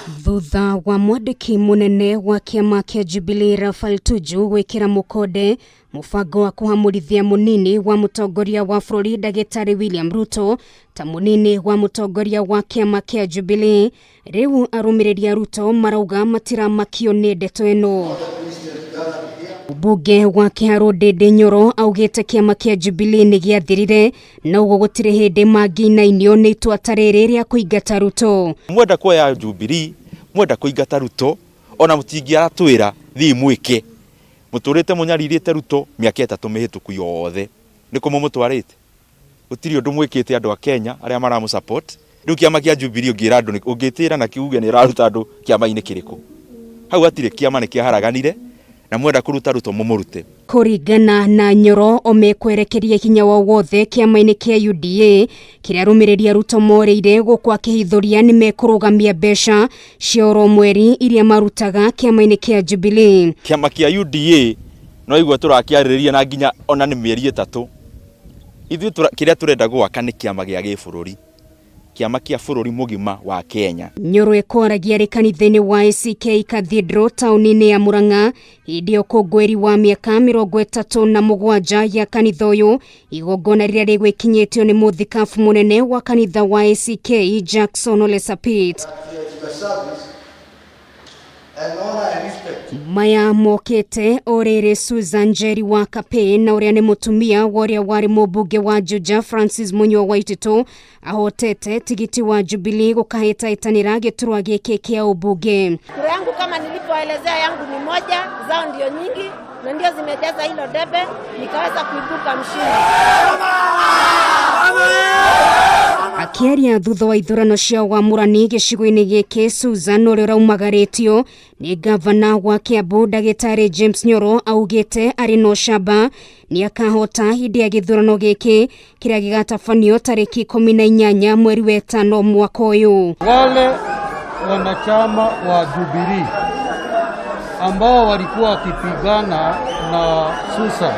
Thutha wa mwandĩki mũnene wa kĩama kĩa Jubilee Raphael Tuju gwĩkĩra mũkonde mũbango wa kũhamũrithia mũnini wa mũtongoria wa bũrũri ndagĩtarĩ William Ruto ta mũnini wa mũtongoria wa kĩama kĩa Jubilee, rĩu arũmĩrĩri a Ruto marauga matiramakio nĩ ndeto ĩno. Mbunge wa Kĩharũ Ndĩndĩ Nyoro augĩte kĩama kĩa Jubilee nĩ gĩathirire na ũguo gũtirĩ hĩndĩ mangĩinainio nĩ itua ta rĩrĩ rĩa kũingata Ruto. Mwenda kuoya Jubilee, mwenda kũingata Ruto, ona mũtingĩaratwĩra thiĩ mwĩke. Mũtũrĩte mũnyarirĩte Ruto mĩaka 3 mĩhĩtũku yothe. Nĩ kũ mũmũtwarĩte? Gũtirĩ ũndũ mwĩkĩte andũ a Kenya arĩa maramũ support. Rĩu kĩama kĩa Jubilee ũngĩra andũ, ũngĩtĩra na kiuge nĩ ũraruta andũ kĩama-inĩ kĩrĩkũ? Hau hatirĩ kĩama, nĩ kĩaharaganire na mwenda kũruta Ruto mũmũrute. Kũringana na Nyoro, o mekwerekeria hinya wao wothe kĩama-inĩ kĩa UDA kĩrĩa arũmĩrĩri a Ruto morĩire gũkũ akĩhithũria nĩ mekũrũgamia mbeca cia oro mweri iria marutaga kĩama-inĩ kĩa Jubilee. Kĩama kĩa UDA no igua tũrakĩarĩrĩria na nginya ona nĩ mĩeri 3. Ithuĩ kĩrĩa tũrenda gwaka nĩ kĩama gĩa gĩbũrũri, kĩama kĩa bũrũri mũgima wa Kenya. Nyoro ĩkwaragia arĩ kanitha-inĩ wa ACK Cathedral taũni-inĩ ya Murang'a hĩndĩ ya ũkũngũĩri wa mĩaka 37 ya kanitha ũyũ, igongona rĩrĩa rĩgwĩkinyĩtio nĩ mũthikabu mũnene wa kanitha wa ACK Jackson Ole Sapit. Maya mokĩte o rĩrĩ Susan Njeri wa Kapĩ na ũrĩa nĩ mũtumia wa ũrĩa warĩ mũmbunge wa Juja Francis Munyua Waititu ahotete tigiti wa Jubilee gũkahĩtahĩtanĩra gĩturwa gĩkĩ kĩa ũmbunge. Kura yangu kama nilivyoelezea yangu ni moja, zao ndio nyingi na ndio zimejaza hilo debe, nikaweza kuibuka mshindi. Akĩaria thutha wa ithurano cia wamũrani gĩcigo-inĩ gĩkĩ, Susan ũrĩa ũraumagarĩtio nĩ gavana wa Kiambu ndagĩtarĩ James Nyoro augĩte arĩ na ũcamba nĩ akahota hĩndĩ ya gĩthurano gĩkĩ kĩrĩa gĩgatabanio tarĩki 18 mweri wa 5 mwaka ũyũ. Wale wanachama wa Jubilee ambao walikuwa wakipigana na Susan,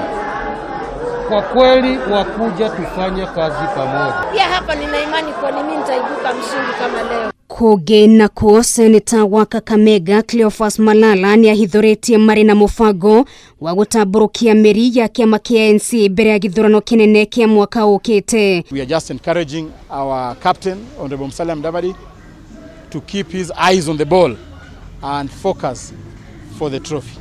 kwa kweli wakuja tufanye kazi pamoja. Pia hapa nina imani kwa mimi nitaibuka mshindi kama leo. Kũngĩ nakuo, seneta wa Kakamega Cleophas Malala nĩ ahithũrĩtie marĩ na mũbango wa gũtambũrũkia mĩri ya kĩama kĩa ANC mbere ya gĩthurano kĩnene kĩa mwaka ũkĩte. We are just encouraging our captain, Honorable Musalia Mudavadi, to keep his eyes on the ball and focus for the trophy.